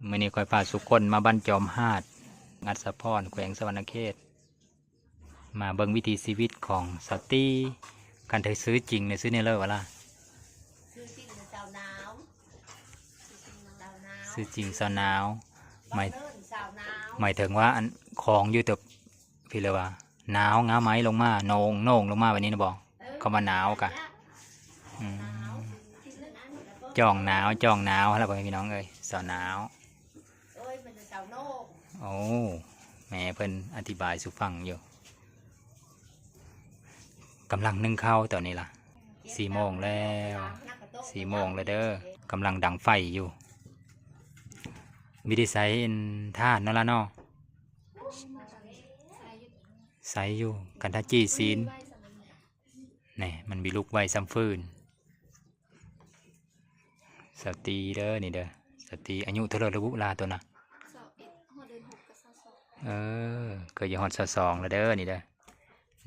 ມື້ນີ້ຂ້ອຍພາສູ່ຄົນມາບ້ານຈອມຫາດ ອັດສະພອນ ແຂວງສະຫວັນນະເຂດ ມາເບິ່ງວິຖີຊີວິດຂອງສາວຕີ. ຄັນເທີຊື່ຈິງນີ້ຊື່ແນວໃດວະລະ? ຊື່ຈິງສາວໜາວ ຊື່ຈິງສາວໜາວ ໝາຍ ໝາຍເຖິງວ່າອັນຂອງຢູ່ແຕ່ ພີ່ເລີວ່າ ໜາວງາໄມ້ລົງມາ ໂໜງ ໂໜງລົງມາແບບນີ້ນະບໍ? ເອີ ຄຳວ່າໜາວກະ ອືມ ຈ່ອງໜາວ ຈ່ອງໜາວຫັ້ນລະ ພໍ່ແມ່ພີ່ນ້ອງເອີຍ ສາວໜາວ. ໂອ້ຍ ມັນເປັນສາວໂໜງ. ໂອ້ ແມ່ເພິ່ນອະທິບາຍສູ່ຟັງຢູ່. ກຳລັງໜຶ້ງເຂົ້າຕອນນີ້ລະ ສີ່ໂມງແລ້ວ ສີ່ໂມງແລ້ວເດີ ກຳລັງດັງໄຟຢູ່. ມີແຕ່ໃຊ້ອັນຖ່ານເນາະລະເນາະ ໃຊ້ຢູ່ ຄັນຖ້າຈີ່ຊີ້ນ ແນ່ ມັນມີລຸກໄວຊ່ຳຟືນ. ສາວຕີເດີ ນີ້ເດີ ສາວຕີອາຍຸເທົ່າໃດລະບຸລາໂຕນະ? ຊາວເອັດ ຮອດເດືອນຫົກກໍຊາວສອງ. ເອີ ເກືອບຈະຮອດຊາວສອງແລ້ວເດີ ນີ້ເດີ.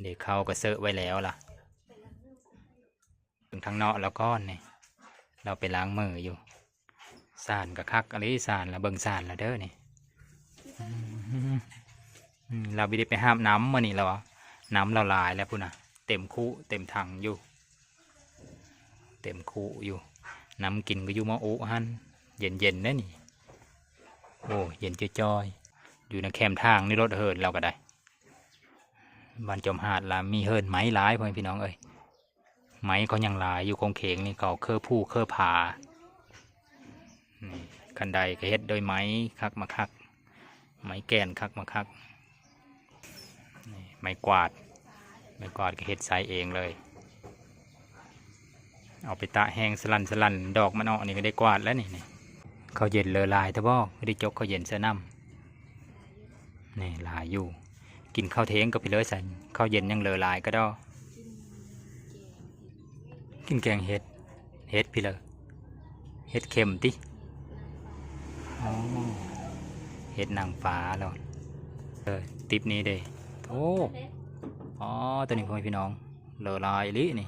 ເດ ເຂົ້າກໍເຊີໄວ້ແລ້ວລະ ເບິ່ງທາງເນາະລາວກ່ອນນີ້ ລາວໄປລ້າງມືຢູ່. ສານກໍຄັກອີ່ຫຼີ ສານລະ ເບິ່ງສານລະເດີນີ້. ອືມ ອືມ ລາວບໍ່ໄດ້ໄປຫາບນ້ຳມື້ນີ້ລະ ນ້ຳລາວຫຼາຍແລ້ວພຸ້ນນະ ເຕັມຄຸເຕັມຖັງຢູ່ ເຕັມຄຸຢູ່. ນ້ຳກິນກໍຢູ່ໝໍ້ອຸຫັ້ນ ເຢັນໆເດ້ນີ້. ໂອ້ ເຢັນຈ່ອຍໆ ຢູ່ໃນແຄມທາງນີ້ ລົດເຫີນລາວກໍໄດ້. ບ້ານຈອມຫາດລະມີເຫີນໄມ້ຫຼາຍ ພໍ່ແມ່ພີ່ນ້ອງເອີຍ. ໄມ້ກໍຍັງຫຼາຍຢູ່ ຂົງເຂງນີ້ເຂົາເຄີຜູເຄີຜາ. ນີ້ ຄັນໄດກໍເຮັດໂດຍໄມ້ຄັກມາຄັກ ໄມ້ແກ່ນຄັກມາຄັກ. ນີ້ ໄມ້ກວາດ ໄມ້ກວາດກໍເຮັດໃຊ້ເອງເລີຍ ເອົາໄປຕາກແຫ້ງສະຫຼັ່ນໆ ດອກມັນອອກນີ້ກໍໄດ້ກວາດແລ້ວນີ້. ນີ້ ເຂົ້າເຢັນເລີຫຼາຍແທ້ບໍ? ຄືໄດ້ຈົກເຂົ້າເຢັນໃສ່ນ້ຳ. ນີ້ຫຼາຍຢູ່ ກິນເຂົ້າທ່ຽງກໍໄປເລີຍຊັ້ນ ເຂົ້າເຢັນຍັງເລີຫຼາຍກະດໍ. ກິນແກງເຫັດ ເຫັດພີ້ເລີ ເຫັດເຂັມຕິ. ອໍ ເຫັດນາງຟ້າເນາະ. ເອີ ຕິບນີ້ເດ້. ໂອ້ ອໍ ໂຕນີ້ ພໍ່ແມ່ພີ່ນ້ອງ ເລີຫຼາຍອີ່ຫຼີນີ້.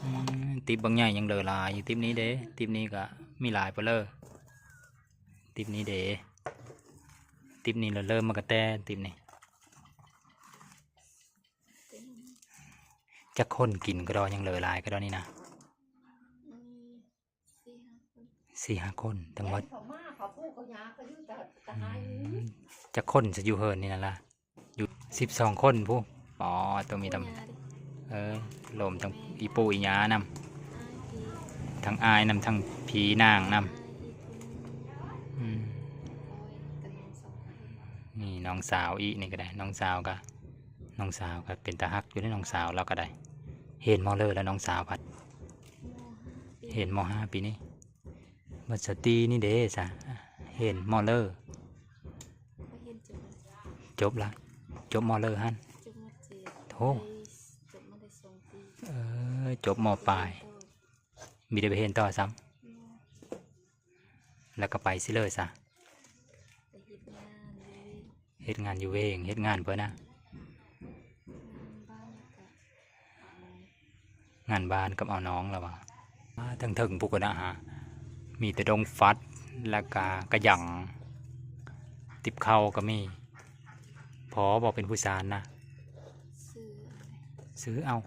ອືມ ຕິບບັກໃຫຍ່ຍັງເລີຫຼາຍຢູ່. ຕິບນີ້ເດ້ ຕິບນີ້ກະມີຫຼາຍປານເລີ. ຕິບນີ້ເດ້ ຕິບນີ້ລະເລີ່ມມາກະແຕ່ ຕິບນີ້. ຈັກຄົນກິນກະດໍ ຍັງເຫຼືອຫຼາຍກະດໍນີ້ນະ. ອືມ ສີ່ຫ້າຄົນ ສີ່ຫ້າຄົນທັງໝົດ. ອືມ ຈັກຄົນຊະຢູ່ເຮືອນນີ້ນະລະ? ຢູ່ສິບສອງຄົນພຸ້ນ. ອໍ ໂຕມີແຕ່ ເອີ ລວມທັງອີ່ປູ່ອີ່ຍ່ານຳ ອ້າຍ ພີ່ ທັງອ້າຍນຳ ທັງພີ່ນາງນຳ. ອ້າຍ ອີ່ປູ່ ອືມ ໂອ້ຍ ກັບນ້ອງສອງຄົນ. ນີ້ນ້ອງສາວອີກນີ້ກະໄດ້ ນ້ອງສາວກະ ນ້ອງສາວກະເປັນຕາຮັກຢູ່ເດ້ ນ້ອງສາວລາວກະໄດ້. ຮຽນມໍເລີລະ ນ້ອງສາວພັດ ມໍຫ້າປີ ຮຽນມໍຫ້າປີນີ້. ບັດສາວຕີນີ້ເດ້ສະ ຮຽນມໍເລີ? ຮຽນຈົບ ຈົບລະ ຈົບມໍເລີຫັ້ນ. ຈົບມໍເຈັດ ໂທ້ ໄດ້ ຈົບມາໄດ້ສອງປີ. ເອີ ຈົບມໍປາຍ ບໍ່ໄດ້ໄປຮຽນຕໍ່ຊ້ຳ. ບໍ່ ແລ້ວກໍໄປຊິເລີສະ ໄປເຮັດງານຢູ່ເວງ ເຮັດງານຢູ່ເວງ. ເຮັດງານເພິ່ນນະ? ງານບ້ານກັບ ງານບ້ານກັບເອົານ້ອງລະວ່າ. ທາງເທິງພຸ້ນກະນະ ມີແຕ່ດົງຟັດ ແລ້ວກະກະຫຍັງ ຕິບເຂົ້າກະມີ. ພໍບໍ່ເປັນຜູ້ສານນະ? ຊື້ ຊື້ເອົາ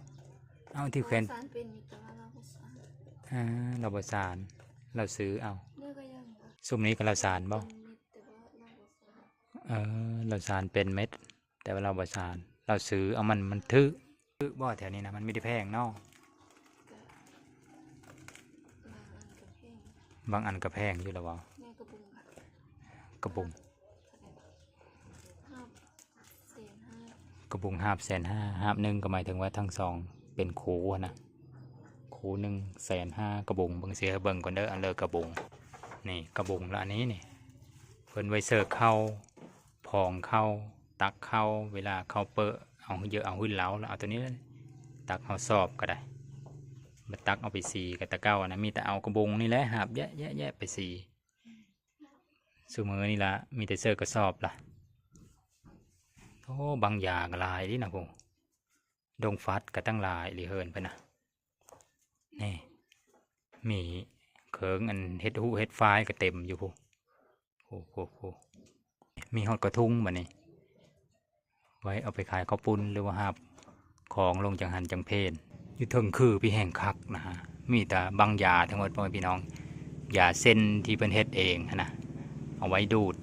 ເອົາທີ່ແຂວນ ສານເປັນຢູ່ ແຕ່ວ່າລາວບໍ່ສານ. ເອີ ລາວບໍ່ສານ ລາວຊື້ເອົາ. ຊຸມນີ້ກະລາວສານບໍ່? ເອີ ລາວສານເປັນເມັດ ແຕ່ວ່າລາວບໍ່ສານ ລາວຊື້ເອົາ. ມັນ ມັນຖືກ ຖືກບໍ່ແຖວນີ້ນະ? ມັນມີແຕ່ແພງເນາະ. ບາງອັນກະແພງຢູ່ລະບໍ່? ກະບຸງ ກະບຸງຫາບແສນຫ້າ. ຫາບໜຶ່ງກະໝາຍເຖິງວ່າທັງສອງເປັນຄູ່ຫັ້ນນະ ຄູ່ໜຶ່ງແສນຫ້າ. ກະບຸງ ເບິ່ງຊິ ໃຫ້ເບິ່ງກ່ອນເດີ ອັນເລີກະບຸງ. ນີ້ກະບຸງລະ ອັນນີ້ນີ້ ເພິ່ນໄວ້ເສີກເຂົ້າ ພອງເຂົ້າ ຕັກເຂົ້າ ເວລາເຂົ້າເປິ ເອົາເຢີກເອົາຫືນເລົາ ແລ້ວເອົາໂຕນີ້ຕັກເຂົ້າສອບກະໄດ້. ມາຕັກເອົາໄປສີກະ ແຕ່ເກົ່າຫັ້ນນະ ມີແຕ່ເອົາກະບຸງນີ້ແຫຼະ ຫາບແຢະໆໆໄປສີ. ຊຸມື້ນີ້ລະ ມີແຕ່ເສີກກະສອບລະ. ໂອ້ ບັງຢາກະຫຼາຍເດນະ ໂອ້ ດົງຟັດກະຕັ້ງຫຼາຍອີ່ຫຼີ ເຮືອນເພິ່ນນະ. ນີ້ ມີ ເຂີງອັນເຮັດຫູເຮັດຝາຍກໍເຕັມຢູ່ພຸ້ນ. ໂອ້ໂຫ ມີຮອດກະທຸງບັດນີ້ ໄວ້ເອົາໄປຂາຍເຂົ້າປຸ້ນ ຫຼືວ່າຫາບຂອງລົງຈັງຫັນຈັງເພນ. ຢູ່ເທິງຄືພີ້ແຮ່ງຄັກນະ ມີແຕ່ບັງຢາທັງໝົດ ພໍ່ແມ່ພີ່ນ້ອງ ຢາເສັ້ນທີ່ເພິ່ນເຮັດເອງຫັ້ນນະ ເອົາໄວ້ດູດ.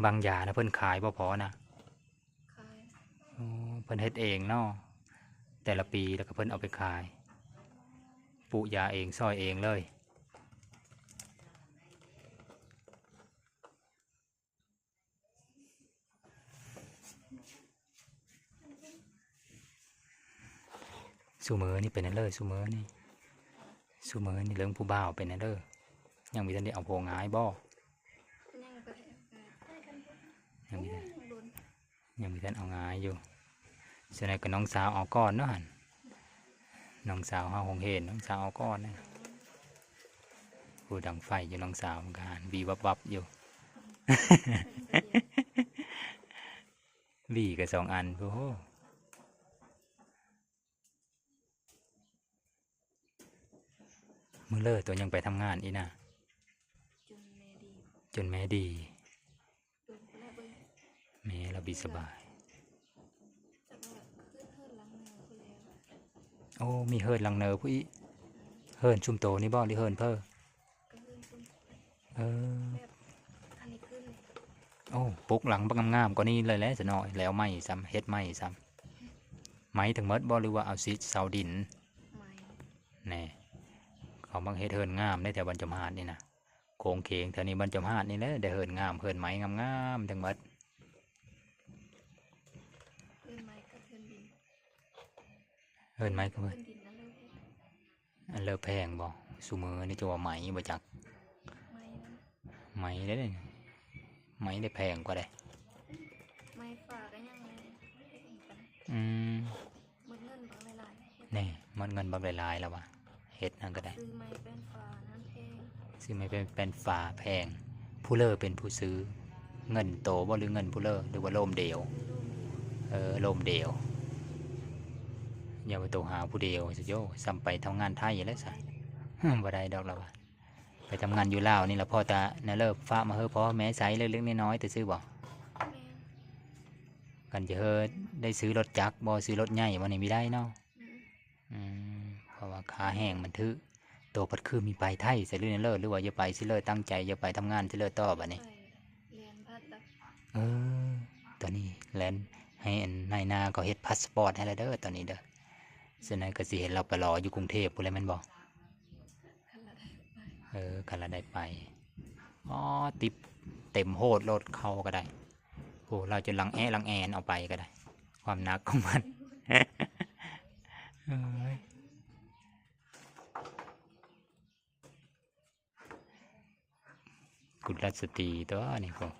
ບັງຢານະ ເພິ່ນຂາຍບໍ່ພໍນະ? ຂາຍ. ໂອ້ ເພິ່ນເຮັດເອງເນາະ ແຕ່ລະປີ ແລ້ວກໍເພິ່ນເອົາໄປຂາຍ ປູກຢາເອງ ຊອຍເອງເລີຍ. ຊຸມື້ນີ້ເປັນແນວເລີ ຊຸມື້ນີ້ ຊຸມື້ນີ້ເລື່ອງຜູ້ບ່າວເປັນແນວເລີ ຍັງບໍ່ທັນໄດ້ເອົາຜົວງ່າຍບໍ່? ຍັງບໍ່ໄດ້ເອົາງ່າຍ ຍັງບໍ່ໄດ້ ຍັງບໍ່ທັນເອົາງ່າຍຢູ່. ສ່ວນໃຫຍ່ກໍນ້ອງສາວເອົາກ່ອນເນາະຫັ້ນ ນ້ອງສາວເຮົາ ຫົງເຮນ ນ້ອງສາວເອົາກ່ອນນະ. ຜູ້ດັງໄຟຢູ່ ນ້ອງສາວມັນກໍຫັນ ວີບວັບໆຢູ່ ວີກໍສອງອັນ. ໂອ້ໂຫ ມື້ເລີໂຕຍັງໄປທຳງານອີກນະ ຈົນແມ່ດີ ຈົນແມ່ດີ ແມ່ລາວບໍ່ສະບາຍ. ໂອ້ ມີເຮືອນຫຼັງເນີພຸ້ນອີກ ເຮືອນຊຸມໂຕນີ້ບໍ່ ຫຼືເຮືອນເພີ? ເອີ ໂອ້ ປຸກຫຼັງບັກງາມໆກວ່ານີ້ເລີຍແຫຼະ ສະໜ້ອຍ ແລ້ວໃໝ່ຊ້ຳ ເຮັດໃໝ່ຊ້ຳ. ໄມ້ທັງໝົດບໍ່ ຫຼືວ່າເອົາຊິເຊົາດິນ? ໄມ້. ແນ່ ເຂົາມັກເຮັດເຮືອນງາມເດ້ ແຖວບ້ານຈອມຫາດນີ້ນະ ໂຄງເຄງແຖວນີ້ ບ້ານຈອມຫາດນີ້ແຫຼະ ໄດ້ເຮືອນງາມ ເຮືອນໄມ້ງາມໆທັງໝົດ. ເຮືອນໄມ້ກັບເຮືອນດິນ ເຮືອນໄມ້ກັບເຮືອນ ເຮືອນດິນອັນເລີແພງ ອັນເລີແພງບໍ່? ຊຸມື້ນີ້ຈະວ່າໄມ້ບໍ່ຈັກ ໄມ້ນະ ໄມ້ເດ້ ໄມ້ໄດ້ແພງກວ່າເດ້ ໄມ້ຝາກໍຍັງ ອືມ ໝົດເງິນບັກຫຼາຍໆ ແນ່ ໝົດເງິນບັກຫຼາຍໆແລ້ວວ່າ ເຮັດຫຍັງກໍໄດ້ ຊື້ໄມ້ແປ້ນຝານັ້ນແພງ ຊື້ໄມ້ແປ້ນ ແປ້ນຝາແພງ. ຜູ້ເລີເປັນຜູ້ຊື້ ເງິນໂຕບໍ່ ຫຼືເງິນຜູ້ເລີ ຫຼືວ່າໂລມດຽວ? ໂລມດຽວ ເອີ ໂລມດຽວ. ຢ່າໄປໂທຫາຜູ້ດຽວຊະໂຍ ຊ້ຳໄປທຳງານໄທແລ້ວຊະ ບໍ່ໄດ້ດອກລະວ່າ. ໄປທຳງານຢູ່ລາວນີ້ລະ ພໍ້ແຕ່ແນວເລີຝາກມາເຮີພໍ່ແມ່ໃຊ້ເລັກໆນ້ອຍໆແຕ່ຊື່ບໍ່? ແມ່ນ. ຄັນຈະເຮີໄດ້ຊື້ລົດຈັກບໍ່ ຊື້ລົດໃຫຍ່ບໍ່ນີ້ ມີໄດ້ເນາະ? ອືມ ອືມ ເພາະວ່າຄ່າແຮງມັນຖືກ. ໂຕພັດຄືມີໄປໄທຊະ ຫຼືແນວເລີ ຫຼືວ່າຢ່າໄປຊິເລີ ຕັ້ງໃຈຢ່າໄປທຳງານຊິເລີຕໍ່ບັດນີ້? ໄປແລ່ນພາສປອດ. ເອີ ຕອນນີ້ແລ່ນໃຫ້ອັນນາຍໜ້າເຂົາເຮັດພາສປອດໃຫ້ແລ້ວເດີ ຕອນນີ້ເດີ. ສະນັ້ນກໍຊິເຫັນລາວໄປລໍຢູ່ກຸງເທບພຸ້ນແຫຼະແມ່ນບໍ່? ຄັນລະໄດ້ໄປ ເອີ ຄັນລະໄດ້ໄປ. ອໍ ຕິບເຕັມໂຮດໂລດ ເຂົ້າກໍໄດ້. ໂອ້ ລາວຈົນຫຼັງແອຫຼັງແອນເອົາໄປກໍໄດ້ ຄວາມໜັກຂອງມັນ. ເອີຍ ກຸລະສະຕີຕົວນີ້ພຸ້ນ.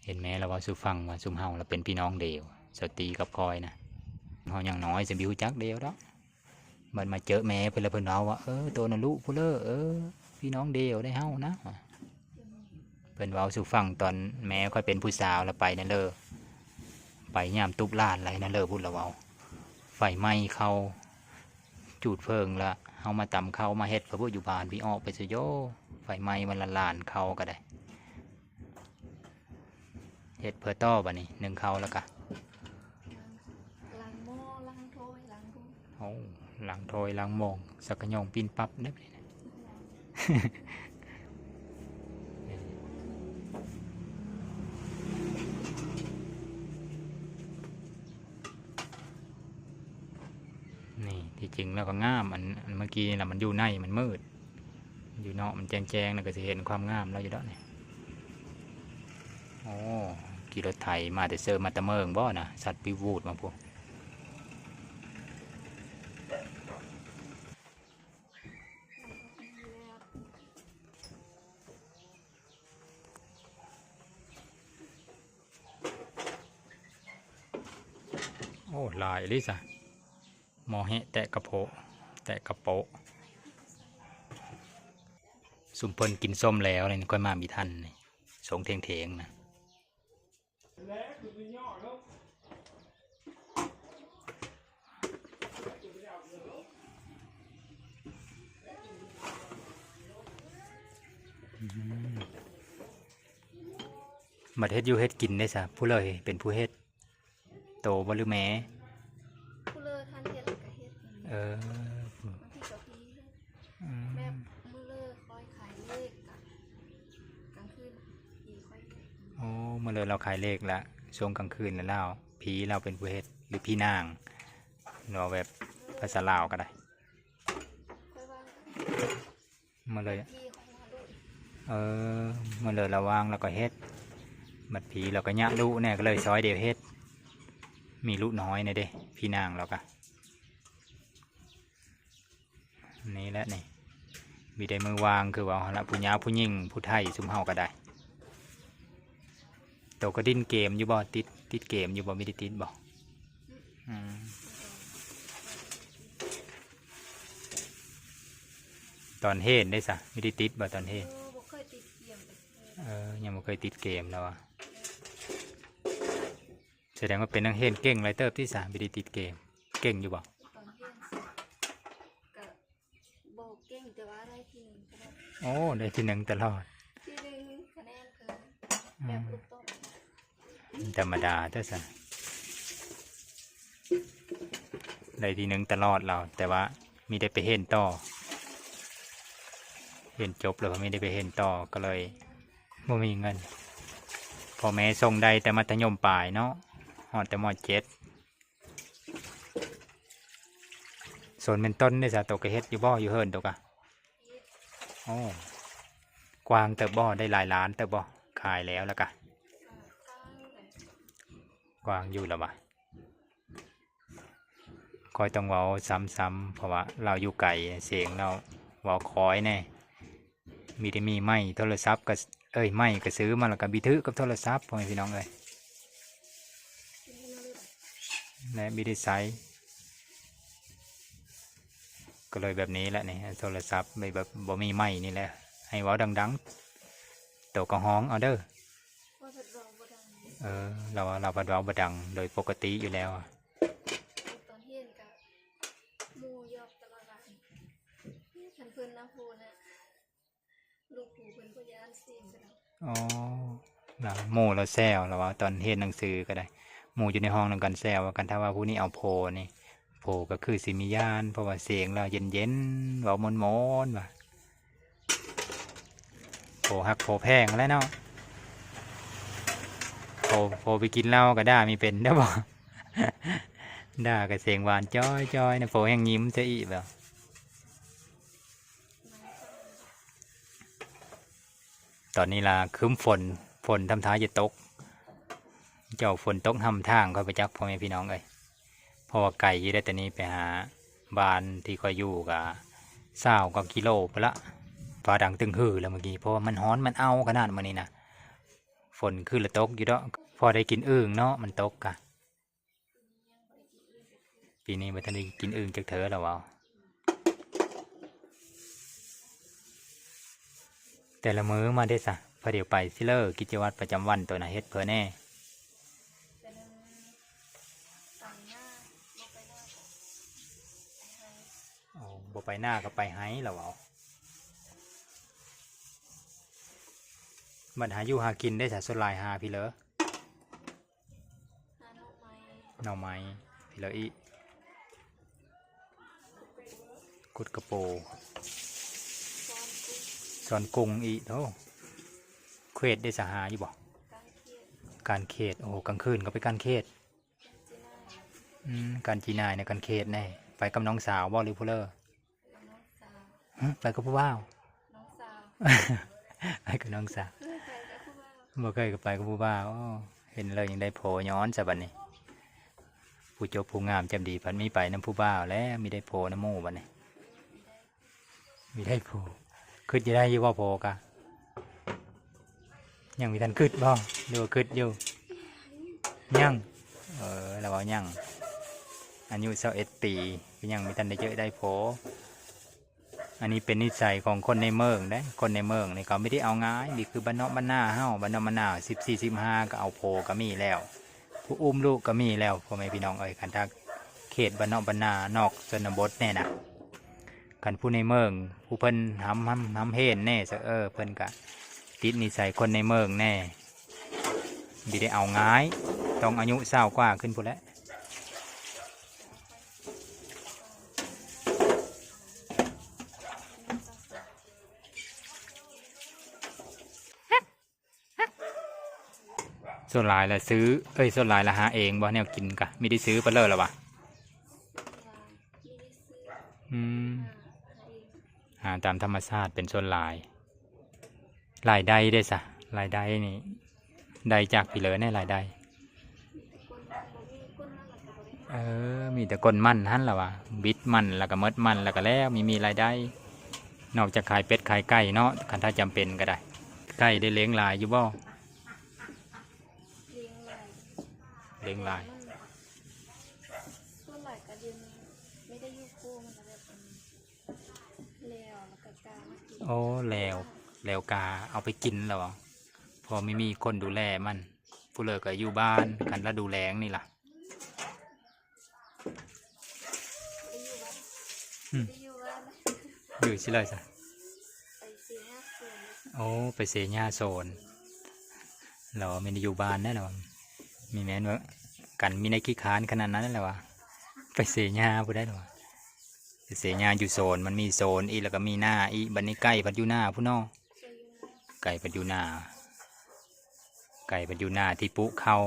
ເຫັນແມ່ລາວເວົ້າສູ່ຟັງວ່າ ຊຸມເຮົາລະເປັນພີ່ນ້ອງດຽວ ສະຕີກັບຂ້ອຍນະ. ເຮົາຍັງນ້ອຍ ຊິບໍ່ຮູ້ຈັກດຽວດອກ. ບັດມາເຈີແມ່ເພິ່ນລະ ເພິ່ນເວົ້າວ່າ ເອີ ໂຕນະລຸພຸ້ນເລີ ເອີ ພີ່ນ້ອງດຽວໄດ໋ເຮົານະ. ເພິ່ນເວົ້າສູ່ຟັງ ຕອນແມ່ຂ້ອຍເປັນຜູ້ສາວລະໄປນະເລີ ໄປຍາມຕຸບຫຼານລະນະເລີ ພຸ້ນລະເວົ້າ ໄຟໄໝ້ເຂົ້າ ຈູດເພີງລະ ເຮົາມາຕຳເຂົ້າມາເຮັດ ພະພຸ້ນຢູ່ບ້ານພີ້ ອອກໄປຊະໂຍ ໄຟໄໝ້ມັນລະລານເຂົ້າກໍໄດ້. ເຮັດເພື່ອຕໍ່ບັດນີ້ ໜຶ້ງເຂົ້າແລ້ວກະ ລ້າງໝໍ້ ລ້າງຖ້ວຍ ລ້າງ ໂອ້ ລ້າງຖ້ວຍ ລ້າງໝໍ້ ຊັກຂະຫຍອງ ປີ້ນປັບເດ້. ນີ້ ທີ່ຈິງແລ້ວກໍງາມ ອັນ ອັນເມື່ອກີ້ນີ້ລະ ມັນຢູ່ໃນ ມັນມືດ ຢູ່ນອກມັນແຈ້ງໆ ແລ້ວກໍຊິເຫັນຄວາມງາມລາວຢູ່ດອກນີ້. ໂອ້ ຂີ່ລົດໄຖມາແຕ່ເຊີມາແຕ່ເມີງບໍ່ນະ ສັດວິວວູດມາພຸ້ນ. ໂອ້ ຫຼາຍອີ່ຫຼີຊະ ໝໍ້ແຮະແຕະກະໂປະ ແຕະກະໂປະ. ຊຸມເພິ່ນກິນສົ້ມແລ້ວນີ້ ຂ້ອຍມາບໍ່ທັນນີ້ ຊົງເຖງໆນະ. ແລ້ວຄືຊິຫຍໍ້ລົງ ໂ ມ ບັດເຮັດຢູ່ເຮັດກິນເດ້ຊະ ຜູ້ໃດເປັນຜູ້ເຮັດ? ໂຕບໍ່ ຫຼືແມ່? ຜູ້ເລີທ່ານເຮັດກໍເຮັດ. ເອີ ບາງທີກໍພີ່ເຮັດ. ອືມ ແບບມື້ເລີຂ້ອຍຂາຍເລກ ກະກາງຄືນພີ່ຂ້ອຍເຮັດ. ໂອ້ ມື້ເລີລາວຂາຍເລກລະ ຊ່ວງກາງຄືນລະລາວ ພີ່ລາວເປັນຜູ້ເຮັດ ຫຼືພີ່ນາງ ເວົ້າແບບພາສາລາວກໍໄດ້. ມື້ເລີ ເອີ ມື້ເລີລະຫວ່າງລາວກໍເຮັດ ບັດພີ່ລາວກໍຍະລຸແດ່ ກໍເລີຍຊ່ອຍເດວເຮັດ ມີລຸນ້ອຍແດ່ເດ້ ພີ່ນາງລາວກະ ນີ້ແຫຼະນີ້ ມີແຕ່ມື້ວ່າງຄືເວົ້າຫັ້ນລະ ຜູ້ຍາວຜູ້ຍິງຜູ້ໄທຊຸມເຮົາກໍໄດ້. ໂຕກໍຫຼິ້ນເກມຢູ່ບໍ່? ຕິດ ຕິດເກມຢູ່ບໍ່? ມີໄດ້ຕິດບໍ່? ອືມ ຕອນຮຽນເດ້ຊະ ມີໄດ້ຕິດບໍ່ຕອນຮຽນ? ເອີ ບໍ່ເຄີຍຕິດເກມເລີຍ. ເອີ ຍັງບໍ່ເຄີຍຕິດເກມລາວວ່າ. ສະແດງວ່າເປັນນັກຮຽນເກັ່ງຫຼາຍເຕີບຕິຊະ ມີໄດ້ຕິດເກມ. ເກັ່ງຢູ່ບໍ່? ຕອນຮຽນກະ ບໍ່ເກັ່ງ ແຕ່ວ່າໄດ້ທີໜຶ່ງຕະຫຼອດ. ໂອ້ ໄດ້ທີໜຶ່ງຕະຫຼອດ. ທີໜຶ່ງ ຄະແນນເພິ່ນ ອືມ ແບບລູກໂຕະ ທຳມະດາເດີ້ຊັ້ນ ໄດ້ທີໜຶ່ງຕະຫຼອດລາວ ແຕ່ວ່າມີໄດ້ໄປຮຽນຕໍ່ ຮຽນຈົບແລ້ວກໍມີໄດ້ໄປຮຽນຕໍ່ ກໍເລີຍບໍ່ມີເງິນ. ພໍ່ແມ່ສົ່ງໄດ້ແຕ່ມັດທະຍົມປາຍເນາະ ຮອດແຕ່ ມ.ເຈັດ. ສວນແມ່ນຕົ້ນເດ້ຊະ ໂຕກະເຮັດຢູ່ບໍ່ ຢູ່ເຮືອນໂຕກະ? ໂອ້ ກວ້າງເຕີບບໍ່? ໄດ້ຫຼາຍລ້ານເຕີບບໍ່? ຂາຍແລ້ວລະກະ ກວ້າງຢູ່ລະຫວາ. ຂ້ອຍຕ້ອງເວົ້າຊ້ຳໆ ເພາະວ່າລາວຢູ່ໄກ ສຽງລາວເວົ້າຄ່ອຍແດ່. ມີແຕ່ມີໄມ້ໂທລະສັບກໍ ເອີຍ ໄມ້ກໍຊື້ມາແລ້ວກໍບິຖືກັບໂທລະສັບ ພໍ່ແມ່ພີ່ນ້ອງເອີຍ ແລະ ບິໄດ້ໃຊ້ ກໍເລີຍແບບນີ້ແຫຼະນີ້ ໂທລະສັບແບບ ແບບບໍ່ມີໄມ້ນີ້ແຫຼະ ໃຫ້ເວົ້າດັງໆ ໂຕກໍຮ້ອງເອົາເດີ້. ເອີ ລາວວ່າລາວພັດເວົ້າບໍ່ດັງໂດຍປົກກະຕິຢູ່ແລ້ວ. ຕອນຮຽນກໍໝູ່ຢອກຕະຫຼອດວ່າ ຄັນເພິ່ນນຳຜູ້ນະ ລູກຜູ້ເພິ່ນບໍ່ຢ້ານສຽງເພິ່ນດອກ. ອໍ ລາວ ໝູ່ລາວແຊວ ລາວວ່າຕອນຮຽນໜັງສືກໍໄດ້ ໝູ່ຢູ່ໃນຫ້ອງນຳກັນແຊວວ່າ ຄັນຖ້າວ່າຜູ້ນີ້ເອົາໂພນີ້ ໂພກໍຄືຊິມີຢ້ານ ເພາະວ່າສຽງລາວເຢັນໆ ເວົ້າມ່ວນໆ ວ່າ ໂພຮັກໂພແພງຫັ້ນແຫຼະເນາະ. ໂພ ໂພໄປກິນເຫຼົ້າກໍດ່າມີເປັນເດີ້ບໍ່? ດ່າກໍສຽງຫວານຈ້ອຍໆ ນະ ໂພແຮ່ງຍິ້ມຊະອີກແບບ. ຕອນນີ້ລະຄຶ້ມຝົນ ຝົນທຳທ່າຈະຕົກ ເຈົ້າຝົນຕົກຫ້ຳທາງ ຂ້ອຍບໍ່ຈັກ ພໍ່ແມ່ພີ່ນ້ອງເອີຍ ເພາະວ່າໄກຢູ່ເດ້ ແຕ່ນີ້ໄປຫາບ້ານທີ່ຂ້ອຍຢູ່ກະຊາວກວ່າກິໂລພຸ້ນລະ. ຟ້າດັງຕຶງຮືແລ້ວມື້ກີ້ ເພາະວ່າມັນຮ້ອນ ມັນເອົ້າຂະໜາດມື້ນີ້ນະ. ຝົນຄືລະຕົກຢູ່ດອກ ພໍໄດ້ກິນອຶ່ງເນາະ ມັນຕົກກະ. ປີນີ້ບໍ່ທັນໄດ້ກິນອຶ່ງຈັກເທື່ອລະເວົ້າ. ແຕ່ລະມື້ມາເດ້ຊະ ພາດຽວໄປຊິເລີ ກິດຈະວັດປະຈຳວັນໂຕນະ ເຮັດເພື່ອແດ່. ໂອ້ ບໍ່ໄປນາກໍໄປໄຮ່ລະເວົ້າ. ບັດຫາຢູ່ຫາກິນເດ້ຊະ ສ່ວນຫຼາຍຫາພີເລີ. ຫາໜໍ່ໄມ້ ໜໍ່ໄມ້ ພີລະອີກ ຂຸດກະໂປ ຊ້ອນກຸ້ງ ຊ້ອນກຸ້ງອີກ. ໂອ້ ເຂດໄດ້ສະຫາຢູ່ບໍ່? ການເຂດ ການເຂດ. ໂອ້ ກາງຄືນກໍໄປການເຂດ. ອືມ ການຈີນາຍນະ ການເຂດແນ່. ໄປກັບນ້ອງສາວບໍ່ ຫຼືຜູ້ເລີ? ນ້ອງສາວ. ຫຶ ໄປກັບຜູ້ບ່າວ? ນ້ອງສາວ. ໄປກັບນ້ອງສາວ. ບໍ່ເຄີຍໄປກັບຜູ້ບ່າວ. ໂອ້ ເຫັນແລ້ວຍັງໄດ້ໂພຍ້ອນຊະບັດນີ້. ຜູ້ຈົບຜູ້ງາມຈຳດີ ພັດມີໄປນຳຜູ້ບ່າວແລ້ວ ມີໄດ້ໂພນຳໝູ່ບັດນີ້. ມີໄດ້ໂພ. ຄິດຈະໄດ້ຢູ່ບໍ່ໂພກະ? ຍັງບໍ່ທັນຄິດບໍ່ ຫຼືວ່າຄິດຢູ່? ຍັງ. ເອີ ລາວວ່າຍັງ ອາຍຸຊາວເອັດປີ ກໍຍັງບໍ່ທັນໄດ້ເຈີໄດ້ໂພ. ອັນນີ້ເປັນນິໄສຂອງຄົນໃນເມືອງເດ້. ຄົນໃນເມືອງນີ້ເຂົາບໍ່ໄດ້ເອົາງ່າຍ ນີ້ຄືບ້ານນອກບ້ານນາເຮົາ. ບ້ານນອກບ້ານນາ ສິບສີ່ ສິບຫ້າ ກໍເອົາໂພກໍມີແລ້ວ. ຜູ້ອຸ້ມລູກກໍມີແລ້ວ ພໍ່ແມ່ພີ່ນ້ອງເອີຍ. ຄັນຖ້າເຂດບ້ານນອກບ້ານນາ ນອກຊົນນະບົດແນ່ນະ. ຄັນຜູ້ໃນເມືອງ ຜູ້ເພິ່ນຮ່ຳ ຮ່ຳ ຮ່ຳເຮນແນ່ຊະ ເອີ ເພິ່ນກະ ຕິດນິໄສຄົນໃນເມືອງແດ່ ບໍ່ໄດ້ເອົາງ່າຍ ຕ້ອງອາຍຸຊາວກວ່າຂຶ້ນພຸ້ນແຫຼະ. ສ່ວນຫຼາຍລະຊື້ ເອີຍ ສ່ວນຫຼາຍລະຫາເອງບໍ່ ແນວກິນກະມີໄດ້ຊື້ປະເລີລະຫວາ? ອືມ ຫາຕາມທຳມະຊາດເປັນສ່ວນຫຼາຍ. ລາຍໄດ້ເດ້ຊະ ລາຍໄດ້ນີ້ ໄດ້ຈາກພີເລີແດ່ລາຍໄດ້? ເອີ ມີແຕ່ກົ້ນມັນຫັ້ນລະຫວາ ບິດມັນລະກະໝົດມັນລະກະແລ້ວ ມີ ມີລາຍໄດ້ ນອກຈາກຂາຍເປັດຂາຍໄກ່ເນາະ ຄັນຖ້າຈຳເປັນກະໄດ້. ໄກ່ໄດ້ລ້ຽງຫຼາຍຢູ່ບໍ່? ລ້ຽງຫຼາຍ ລ້ຽງຫຼາຍ ສ່ວນຫຼາຍກະດຽວນີ້ໄດ້ຢູ່ຄູ່ ມັນກະແບບ ແລ້ວລະກະກາມາກິນ. ໂອ້ ແລ້ວ ແລ້ວກາເອົາໄປກິນແລ້ວ ເພາະມີ ມີຄົນດູແລມັນ ຜູ້ເລີກະຢູ່ບ້ານ ຄັນລະດູແລງນີ້ລະ. ອືມ ຢູ່ຊິເລີຍຊະ. ໂອ້ ໄປເສຍຫຍ້າໂຊນ ລາວແມ່ນຢູ່ບ້ານແດ່ລະຫວາ ມີແມ່ນວ່າກັນມີໃນຂີ້ຄ້ານຂະໜາດນັ້ນລະຫວາ ໄປເສຍຫຍ້າຜູ້ໃດລະຫວາ. ໄປເສຍຫຍ້າຢູ່ໂຊນ ມັນມີໂຊນອີກ ລະກະມີນາອີກ ບາດນີ້ໄກ່ພັດຢູ່ນາພຸ້ນເນາະ ໄກ່ພັດຢູ່ນາ ໄກ່ພັດຢູ່ນາທີ່ປຸເຂົ້າ.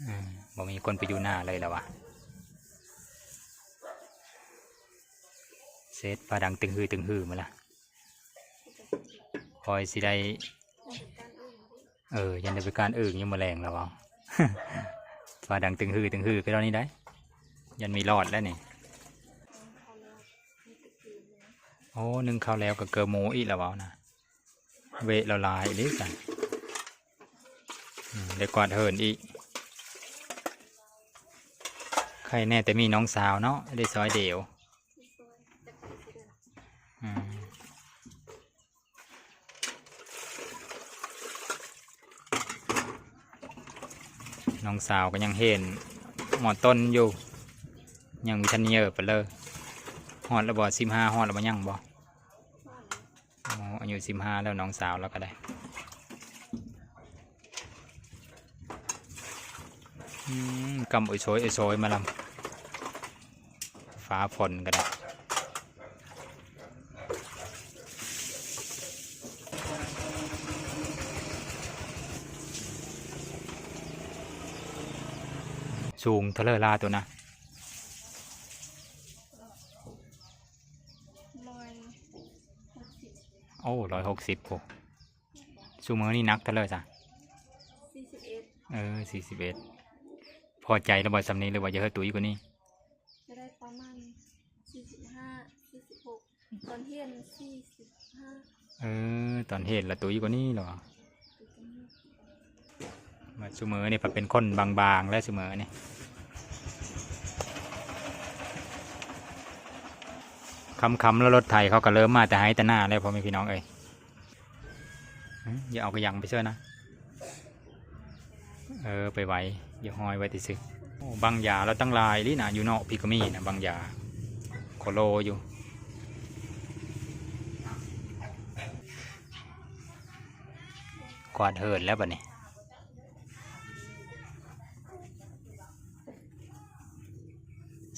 ອືມ ບໍ່ມີຄົນໄປຢູ່ນາເລີຍລະຫວາ. ເຊັດ ຟ້າດັງຕຶງຮືຕຶງຮືໝົດລະ ຄ່ອຍຊິໄດ້ ເອີ ຢ້ານໄດ້ໄປການອຶ່ງຢູ່ມື້ແລງລະຫວາ. ຟ້າດັງຕຶງຮືຕຶງຮືຄືຕອນນີ້ໄດ໋ ຢ້ານມີລອດແລ້ວນີ້. ໂອ້ ໜຶ້ງເຂົ້າແລ້ວກະເກີໝູອີກລະຫວານະ. ເວະລະຫຼາຍອີ່ຫຼີຊັ້ນ ອືມ ໄດ້ກວາດເຫີນອີກ. ໄຄແນ່ແຕ່ມີນ້ອງສາວເນາະ ໄດ້ຊອຍດຽວ. ອືມ ນ້ອງສາວກະຍັງເຫັນໝໍ້ຕົ້ນຢູ່ ຍັງບໍ່ທັນເຢີປານເລີ. ຮອດລະບໍ່ ສິບຫ້າ ຮອດລະບໍ່ ຍັງບໍ່? ອໍ ອາຍຸສິບຫ້າແລ້ວ ນ້ອງສາວລາວກະໄດ້. ອືມ ກຳໂອຍໂຊຍໂອຍໂຊຍມາລຳ ຟ້າຝົນກະໄດ້. ສູງເທົ່າໃດລະໂຕນະ? ຮ້ອຍຫົກສິບ. ໂອ້ ຮ້ອຍຫົກສິບພຸ້ນ. ຊຸມື້ນີ້ໜັກເທົ່າໃດຊະ? ສີ່ສິບເອັດ. ເອີ ສີ່ສິບເອັດ. ພໍໃຈລະບໍ່ຊ່ຳນີ້ ຫຼືວ່າຢາກໃຫ້ຕຸ້ຍກວ່ານີ້? ກະໄດ້ປະມານສີ່ສິບຫ້າ ສີ່ສິບຫົກ ຕອນເຮັດສີ່ສິບຫ້າ. ເອີ ຕອນເຮັດລະຕຸ້ຍກວ່ານີ້ລະຫວາ? ມາຊຸມື້ນີ້ພັດເປັນຄົນບາງໆແລ້ວຊຸມື້ນີ້. ຄ່ຳໆແລ້ວ ລົດໄຖເຂົາກະເລີ່ມມາແຕ່ໄຮ່ແຕ່ນາແລ້ວ ພໍ່ແມ່ພີ່ນ້ອງເອີຍ. ຫື ຢ່າເອົາກະຍັງໄປເຊີນະ. ເອີ ໄປໄວ້ ຢ່າຫ້ອຍໄວ້ຕິຊື່. ໂອ້ ບັງຢາລະຕັ້ງຫຼາຍອີ່ຫຼີນະ ຢູ່ນອກພີກະມີນະ ບັງຢາໂຄໂລຢູ່. ກວາດເຫີນແລ້ວບາດນີ້.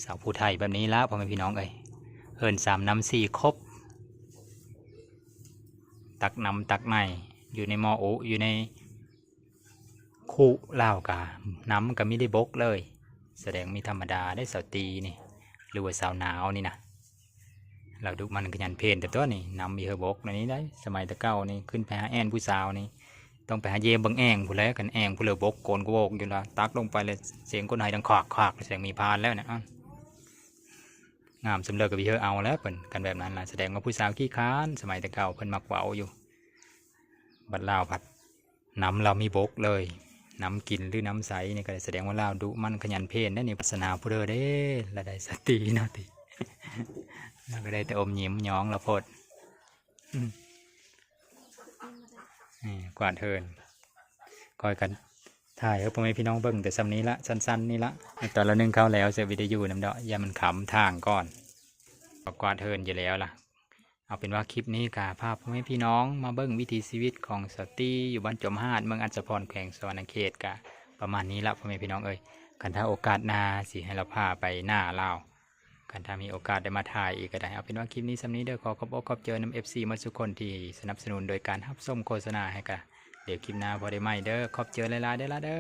ສາວຜູ້ໄທແບບນີ້ລະ ພໍ່ແມ່ພີ່ນ້ອງເອີຍ. ເຫີນສາມນ້ຳສີ່ຄົບ ຕັກນ້ຳຕັກໃນ ຢູ່ໃນໝໍ້ອຸ ຢູ່ໃນຄຸ ລາວກະ ນ້ຳກະມີໄດ້ບົກເລີຍ. ສະແດງມີທຳມະດາເດ້ ສາວຕີນີ້ ຫຼືວ່າສາວໜາວນີ້ນະ. ລາວດຸໝັ່ນຂະຫຍັນເພນແຕ່ຕົວະນີ້ ນ້ຳມີເຮີບົກແນວນີ້ໄດ໋. ສະໄໝແຕ່ເກົ່ານີ້ ຂຶ້ນໄປຫາແອ່ນຜູ້ສາວນີ້ ຕ້ອງໄປຫາເຢມເບິ່ງແອ່ງພຸ້ນແຫຼະ. ຄັນແອ່ງຜູ້ເລີບົກໂກນກະໂວກຢູ່ລະ ຕັກລົງໄປລະສຽງຄົນໄຫ້ດັງຄອກໆ ສະແດງມີພານແລ້ວນະ. ງາມສ່ຳເລີກະວິເຮີເອົາແລ້ວເພິ່ນ ຄັນແບບນັ້ນລະ ສະແດງວ່າຜູ້ສາວຂີ້ຄ້ານ. ສະໄໝແຕ່ເກົ່າເພິ່ນມັກເວົ້າຢູ່ ບັດລາວພັດ ນ້ຳລາວມີບົກເລີຍ. ນ້ຳກິນຫຼືນ້ຳໃສນີ້ກະໄດ້ ສະແດງວ່າລາວດຸໝັ່ນຂະຫຍັນເພນໄດ໋ນີ້. ວາສະໜາຜູ້ເດີເດ້ ລະໄດ້ສາວຕີເນາະຕິ ລາວກະໄດ້ແຕ່ອົມຍິ້ມຍ້ອງລະໂພດ. ອືມ ນີ້ກວາດເຫີນ ຂ້ອຍກະຖ່າຍໃຫ້ພໍ່ແມ່ພີ່ນ້ອງເບິ່ງແຕ່ຊ່ຳນີ້ລະ ສັ້ນໆນີ້ລະ. ຕອນລາວໜຶ້ງເຂົ້າແລ້ວ ເສີບວິດທະຍຸນຳດອກ ຢ້ານມັນຄ້ຳທາງກ່ອນ. ກວາດເຫີນຢູ່ແລ້ວລະ. ເອົາເປັນວ່າຄລິບນີ້ກະພາພໍ່ແມ່ພີ່ນ້ອງມາເບິ່ງວິຖີຊີວິດຂອງສາວຕີຢູ່ບ້ານຈອມຫາດ ເມືອງອັດສະພອນ ແຂວງສະຫວັນນະເຂດ ກະປະມານນີ້ລະພໍ່ແມ່ພີ່ນ້ອງເອີຍ. ຄັນຖ້າໂອກາດໜ້າຊິໃຫ້ລາວພາໄປໜ້າລາວ ຄັນຖ້າມີໂອກາດໄດ້ມາຖ່າຍອີກກະໄດ້. ເອົາເປັນວ່າຄລິບນີ້ສ່ຳນີ້ເດີ ຂໍຂອບອົກຂອບໃຈນຳເອັຟຊີໝົດສູ່ຄົນທີ່ສະໜັບສະໜູນໂດຍການຮັບຊົມໂຄສະນາໃຫ້ກະ ດຽວຄລິບໜ້າພໍ້ໄດ້ໃໝ່ເດີ. ຂອບໃຈຫຼາຍໆເດີລະເດີ.